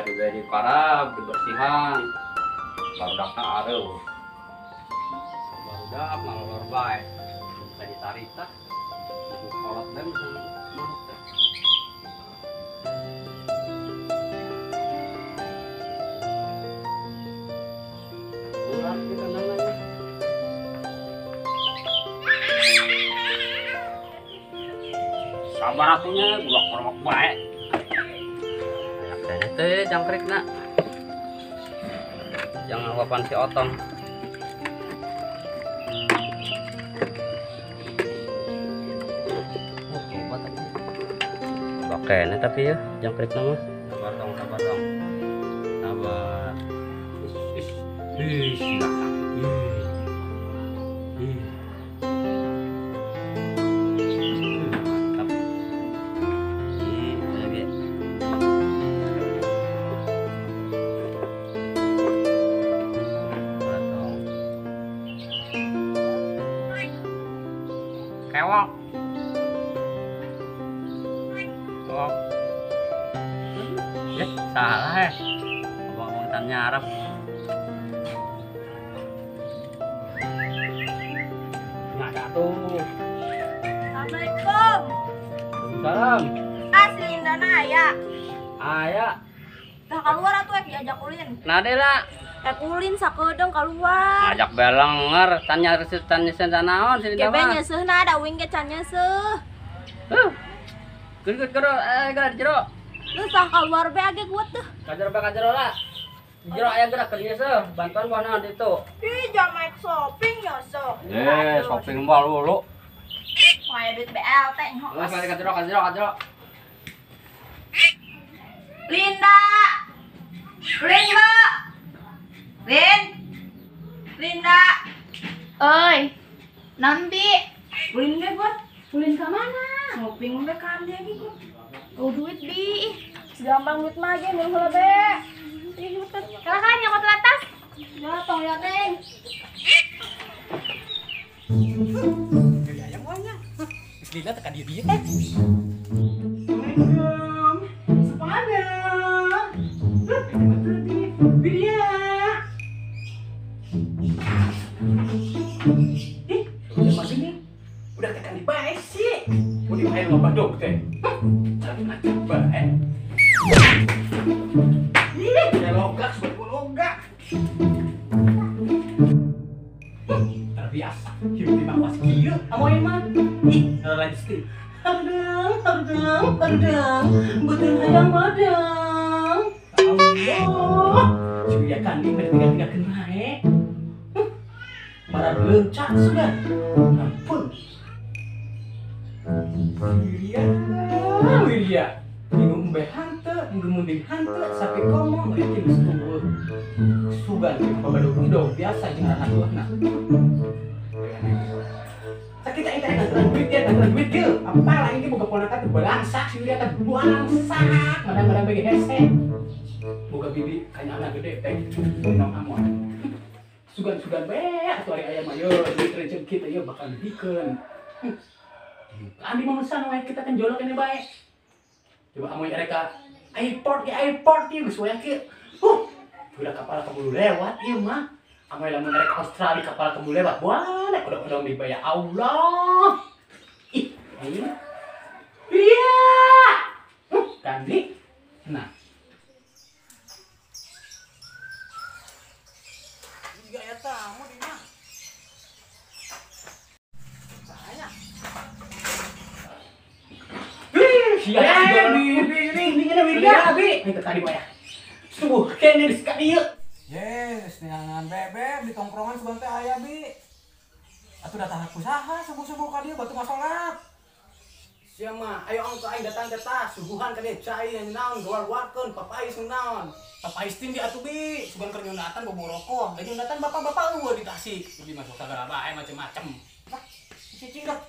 Tadi dari parab dibersihan. Barudakna areuh. Barudak ngalolor bae. Bisa ditarik tah. Kolot bae misalnya manuk teh. Berat di kandangna. Sabar atunya gulak-gulak bae. Ayak teh jangkrikna. Jangan wapan si otong. Oh, obat tapi. Bakene tapi ya jangkrikna mah. Sabar dong, sabar dong. Sabar. Ih, ih, silakan. Ih. Mantap. Ih, lagi. Kewok. Kewok. Ya, salah ya. Abang-abang tanya Arab. Nggak ada tuh. Assalamualaikum. Waalaikumsalam. Asli Lindana aya. Aya. Tah keluar atuh ek diajak ulin. Nah deh lah. Ek ulin sakedeung keluar. Ngajak belenger, tanya resep tanya naon si Linda Gebe mah. nyeuseuhna da uing ge can nyeuseuh. Huh. Geus geus geus di jero. Geus tah keluar be age kuat tuh. Ka jero be ka jero lah. Di jero aya gerak keur nyeuseuh, bantuan buah naon ditu. Ih, jam naik shopping nyeuseuh. Eh, shopping mah lulu. Kayak duit BLT nyoh. Geus ka jero ka jero ka jero. Linda. Linda. Lin. Linda. Oi, nanti Ulin be buat ulin ke mana? shopping be kan dia gitu. Oh duit bi, ih, Gampang duit mah ge mun heula be. Ih, cepetan. Kalau kan nyokot atas. Ya, tong lihat neng. Jadi ayam wanya. Geus lila teh ka dieu dieu teh. Assalamualaikum. Sepana. Betul di. Wirya. Ih, udah masuk nih. Udah tekan di bae sih. Mau dimain sama badok teh. Cari macam bae. Ih, udah logak, sudah logak. Terbiasa hidup di bawah kieu amoy mah. Ih, lanjut. Hardang, hardang, hardang, betul hayang madang. Allah, si Wirya kandi mah tinggal-tinggalkeun wae. Para lencak sudah. Ampun. Wirya, Wirya. Minggu embe hante, minggu munding hante, sampai komo yakin geus tueuh. Sugan ge babadog idog biasa jeung anak tuahna. Sakit aing teh nganteran duit ya, nganteran duit ge. Apa lain ge boga ponakan teh balangsak si Wirya teh balangsak, madang-madang bege hese. Boga bibi kanyana gede teh minang amoy. Sugan-sugan bae atuh ari aya mah yeuh duit rencen kita yeuh bakal dibikeun. Andi mah mesan wae kita kan jolok ini bae. Coba amoy ereka airport ge airport ieu geus waya kieu. Udah kapal keburu lewat ieu mah. Amoy lamun erek Australia kapal keburu lewat. Wah, udah dibayar Allah. Ih, ayo. Iya. Kandi. Nah. Juga ya tamu di mah. Banyak. Sia bi bi bi Wirya bi. Ini tadi mah ya. Subuh kene geus ka dieu. Yes, neangan bebek di tongkrongan sugan teh aya bi. Atuh datang aku saha subuh-subuh ka dieu batu ngasolat. Sia mah, ayo angka aing datang teh tah suguhan ka dieu cai yang naon geluar-geluarkeun papais naon. Papais tindi atuh bi, sugan keur nyundatan boboroko. Da nyundatan bapak-bapak eueuh di Tasik. Bi masuk sagala bae macem-macem. Wah, cicing dah.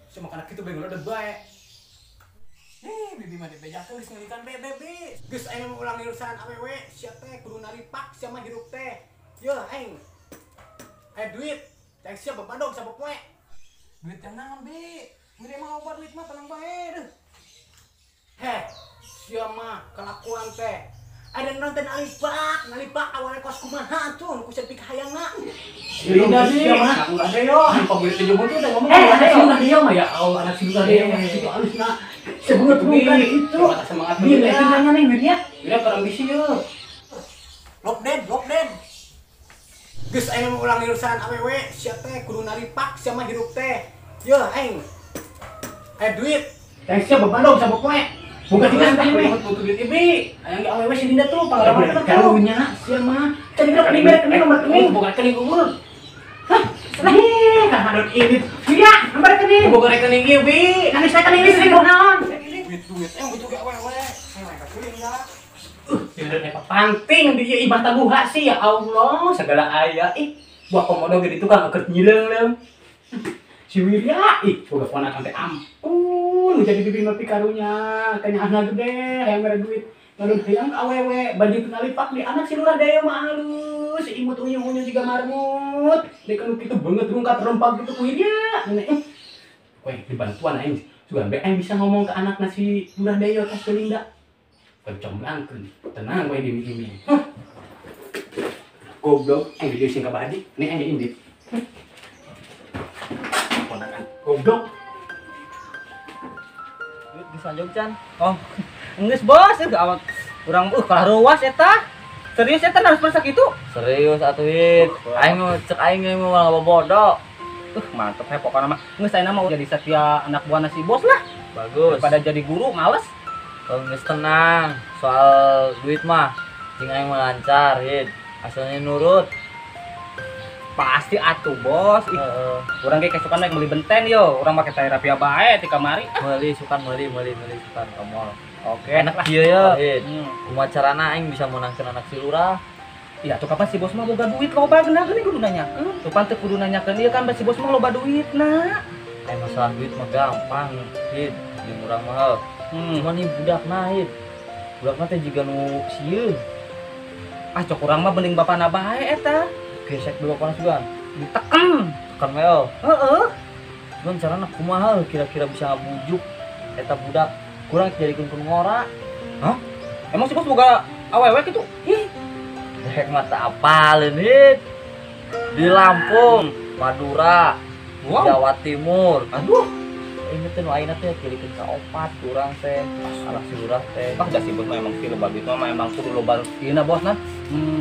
Sia mah kana kitu bae ngeureun bae. Ih, bibi mah dibejakeun geus ngeulikan bebe bi. Geus aing mah ulang urusan awewe, sia teh kudu naripak sia mah hirup teh. Yeuh aing. Aya duit, cai sia babadog sapopoe. Duit yang naon bi? Ngiri mah loba duit mah tenang bae deuh. Heh, sia mah kelakuan teh. Ada nonton nalipak awalnya kos kumaha tuh nu kusen pikahayangna. Linda sih, anak Deo, pabrik tujuh tuh udah ngomong. Anak si Deo mah ya Allah, anak si Deo mah itu halusna. Sebut bukan itu. Semangat bir itu nanya nih Wirya. Wirya kurang bisi yeuh. Lockdown, lockdown. Geus aing mau ulang urusan awewe, sia teh kudu naripak sia mah hirup teh. Yeuh aing. Aya duit. Teh sia bebandong sama poe. Bukan tinggal teh we. Butuh duit ibi. Aya ge awewe si Dinda tuh pangalaman teh karunya sia mah. Tadi rekening rekening nomor rekening bukan rekening umur. Hah? Nih, kan hadot ini. Iya, nomor rekening. Bukan rekening ieu, Bi. Nangis rekening listrik naon? Duit-duit eh butuh ge awewe. Awewe ka Linda. Tidak panting di ieu imah tabuha sih ya Allah, segala aya ih. Buah komodo ge ditukang keur nyileung-leung. Si Wirya ih, boga ponakan teh ampun, jadi bibi mah pikarunya, kanyaahna gede, hayang mere duit. Ngadon hayang awewe, baju nalipak di anak si lurah daya mah halus, imut unyu-unyu jiga marmut. Dek anu kitu beungeut rungkat rempak gitu ku Wirya. Nenek. Kowe dibantuan aing, sugan be aing bisa ngomong ke anakna si lurah daya tas Linda. Kecomblangkeun, tenang we gini-gini. Goblok, aing video sing ka Bahadi, nih aing indit. Ponakan goblok. Duit bisa jog can. Oh, geus bos, eueuh awak urang kalah ruas eta. Serius eta harus masak itu? Serius atuh hit. Aing cek aing mau ngabobodo. Mantep he pokona mah. Geus ayeuna mah jadi setia anak buah si bos lah. Bagus. Daripada jadi guru males. Geus tenang, soal duit mah jeung aing mah lancar, hit. Asalnya nurut. Pasti atuh, bos. Ih, urang ge kesukan naik meuli benten yo, urang make teh rapia bae ti kamari. Meuli sukan meuli sukan ka mall. Oke, enak lah. Ieu ya, hit. Kumaha carana aing bisa meunangkeun anak si lurah? Iya, tuh kapan si bos mah boga duit loba geuna geuning kudu nanyakeun. Tuh pan teu kudu nanyakeun ieu kan si bos mah loba duitna. Eh masalah duit mah gampang, hit. Jeung urang mah. Cuman nih budakna hit. Budakna teh jiga nu sieun. Ah cok urang mah bening bapana bae eta. Gesek be bapana sugan. Diteken, tekan we. Heeh. Cuman carana kumaha kira-kira bisa ngabujuk eta budak kurang jadikeun ku ngora. Hah? Emang si bos boga awewe kitu? Ih. Dek mata apaleun hit. Di Lampung, Madura, wow. Jawa Timur. Aduh. Ini teh nu ayeuna teh jadikeun ka opat urang teh anak si lurah teh. Ah da si bos mah emang si loba duit mah emang kudu loba ieu na bos na.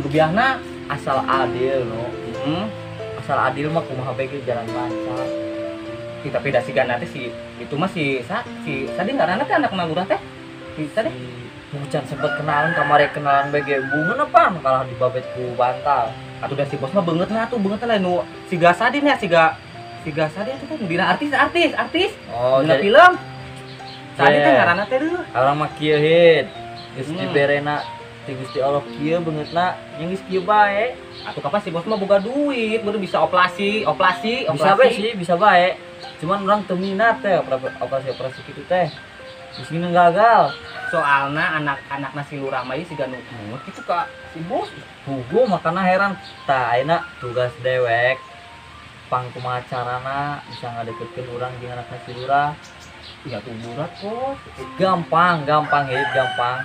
Rupiahna asal adil no. Asal adil mah kumaha bae ge jalan lancar. Ih, tapi da sigana teh si itu mah si si Sadi ngaranna teh anak lurah teh. Si Sadi bucan sempet kenalan kamari kenalan bae ge bungeun apa kalah dibabet ku bantal. Atuh da si bos mah beungeutna atuh beungeutna lain nu siga Sadi nya siga Sadi itu kan dina artis. Oh, dina film. Sadi teh ngaranna teh deuh. Urang mah kieu hit. Geus diberena ti Gusti Allah kieu beungeutna nya geus kieu bae. Atuh kapan si bos mah boga duit, baru bisa operasi. Bisa bae sih, bisa bae. Cuman urang teu minat teh operasi-operasi kitu teh. Geus ngeuneuh gagal. Soalna anak-anak si lurah mah ieu siga nu ngeut kitu ka si bos. Hugo makana heran. Tah ayeuna tugas dewek pang kumaha carana bisa ngadeketkeun urang jeung anakna si lurah. Ya tuh berat bos. Gampang hit gampang.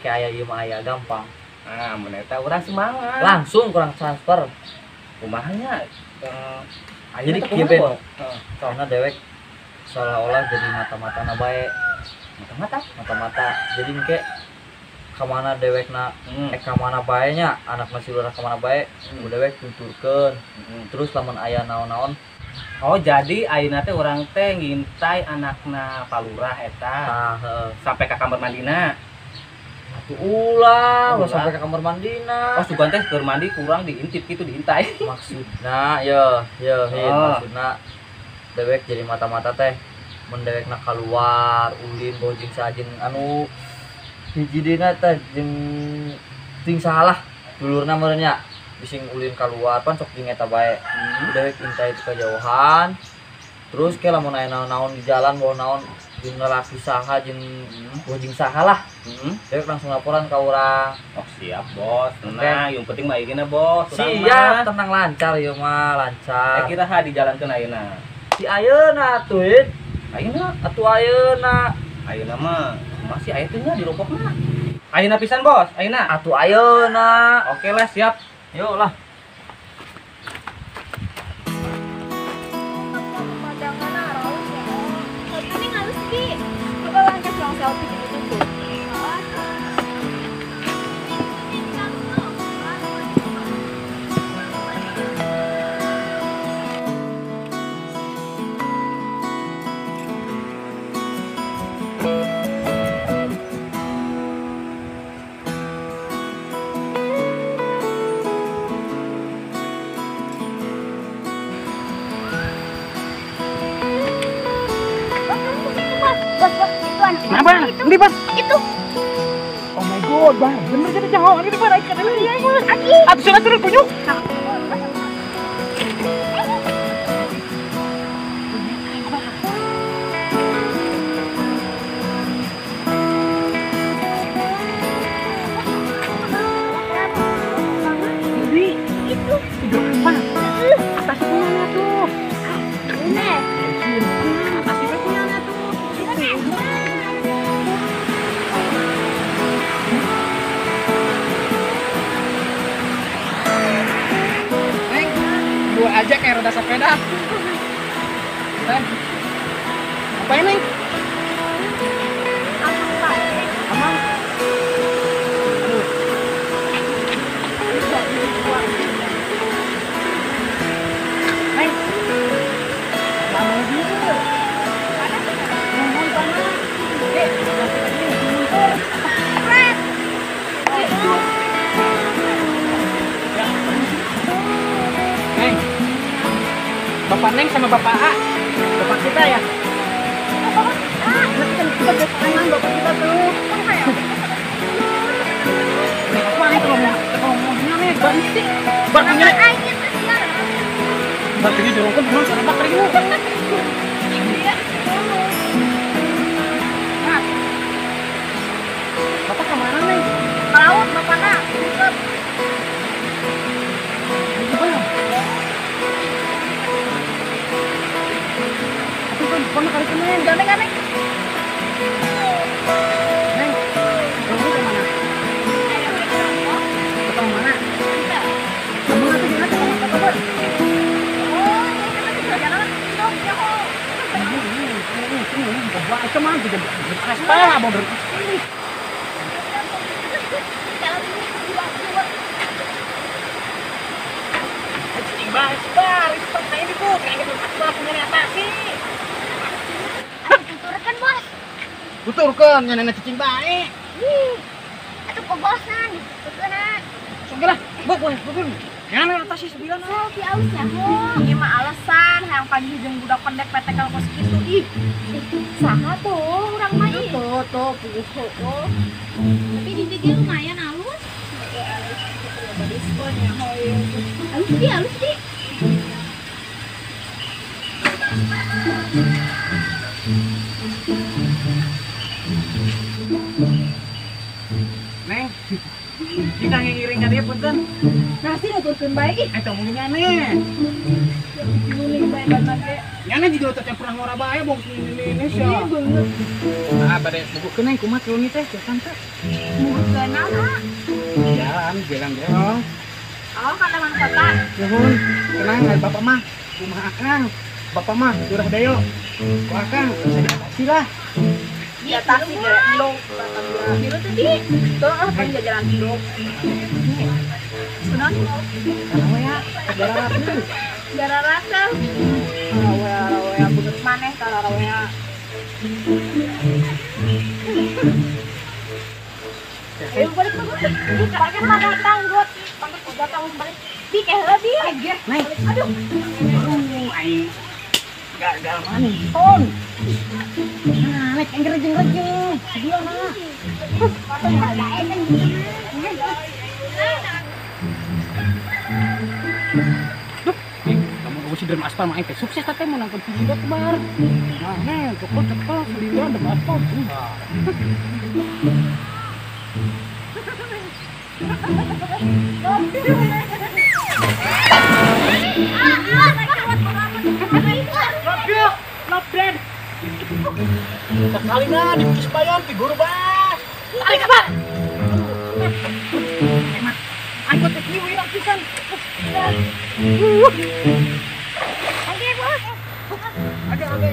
Kayak aya ieu mah aya gampang. Nah, mun eta urang semangat. Langsung kurang transfer. Kumaha nya? Jadi kieu be. Soalna dewek seolah-olah jadi mata-matana bae. Mata-mata? Mata-mata. Jadi engke kamana dewekna ka mana bae nya anak si lurah ka mana bae ku dewek tuturkeun. Terus lamun aya naon-naon. Oh, jadi ayeuna teh urang teh ngintai anakna Pak Lurah eta. Tah, heeh. Sampai ka kamar mandina. Atuh ulah sampai ka kamar mandina. Oh, sugan teh keur mandi kurang diintip kitu diintai. Maksudna ye hit maksudna dewek jadi mata-mata teh mun dewekna kaluar ulin bojing sajeng anu hiji dina teh jeung ting salah dulurna meureun nya bising ulin kaluar pan sok jeung eta bae. Dewek intai ka jauhan. Terus ke lamun aya naon-naon di jalan bawa naon jeung lalaki saha jeung bojing saha lah. Dewek langsung laporan ka urang. Oh, siap bos. Tenang, yang penting mah ayeuna bos. Siap, tenang lancar ieu mah, lancar. Kira ha dijalankeun ayeuna. Si ayeuna atuh hit. Ayeuna atuh ayeuna. Ayeuna mah masih aya teh nya di rokokna. Ayeuna pisan bos, ayeuna. Atuh ayeuna. Oke lah, siap. Yuk lah. Ini halus Bi. Coba langkah langsung selfie gitu tuh. Kenapa? Ini bos. Itu. Oh my god, bang. Bener jadi jago. Ini bang, ikan ini ya, bang. Atuh sana turun kunyuk. Ini itu. Itu apa? Atas punya tuh. Ini. Atas punya tuh. Gua aja kayak roda sepeda. Apa ini? Aman. Aduh. Neng. Lama juga. Nuhun panas. Neng. Bapak Neng sama Bapak A, bapak kita ya? Bapak kita. Nanti kan kita bapak bapak kita tuh. Neng, apa nih kalau ngomongnya nih, berhenti. Barangnya nih. Barangnya jorongkan belum sana bakar ini. Nah, bapak kemana nih? Ke laut, bapak nak. Pernah kali kemarin, jangan neng. Neng, kamu kemana? Ketemu mana? Kamu nanti gimana ketemu apa? Oh, ini kan jalan dong, jauh. Ini, bawa itu mah tidak aspal, abang berpikir. Bar, itu ini bu, kayak gitu aspal punya atasi. Tuturkan bos. Tuturkan, nenek cicing baik. Ih, atau kebosan, tuturkan. Sok lah, bu, bu, Yang atas sih 9. Selfie aus ya, Bu. Ieu mah alasan hayang pagi jeung budak pendek PT kalau kos kitu ih. Saha tuh urang mah ih. Tuh tuh puguh tuh. Tapi di dieu lumayan alus. Diskon ya hoyong. Alus di, alus di. Neng, kita ngiring ka dieu punten. Nah sih nuturkeun bae ih. Eta mun nyane. Nuling bae banget ge. Nyane juga teh pernah ngora bae bong di Indonesia. Iya bener. Ah bade bukukeun neng kumaha keungi teh jalan teh. Bukukeun naon? Jalan, jalan jalan. Oh, ka taman kota. Nuhun, tenang ai bapak mah. Kumaha akang? Bapak mah curah dayo. Ku akang bisa diatasi lah. Diatasi ge endong. Biru teh di. Tuh ah kan jalan endong. Kunaon? Karawea, gararakeun. Gararakeun. Karawea, karawea beungeut maneh karawea. Ayo balik bagus. Di pakai mah datang got. Pakai datang balik. Di kayak heula di. Neng. Aduh. Aduh, aing gagal mana ton. Nah, nek aing rejeng-rejeng. Sebelah nah. Duh, kamu aku sih drama aspal mah aing teh sukses teh mau nangkep video bar. Nah, neng, cokot-cokot sendirian drama aspal. Lobren. Sekali nah dipikis bayan figur bas. Tarik kabar. pisan. Angge, bos. Ada ini.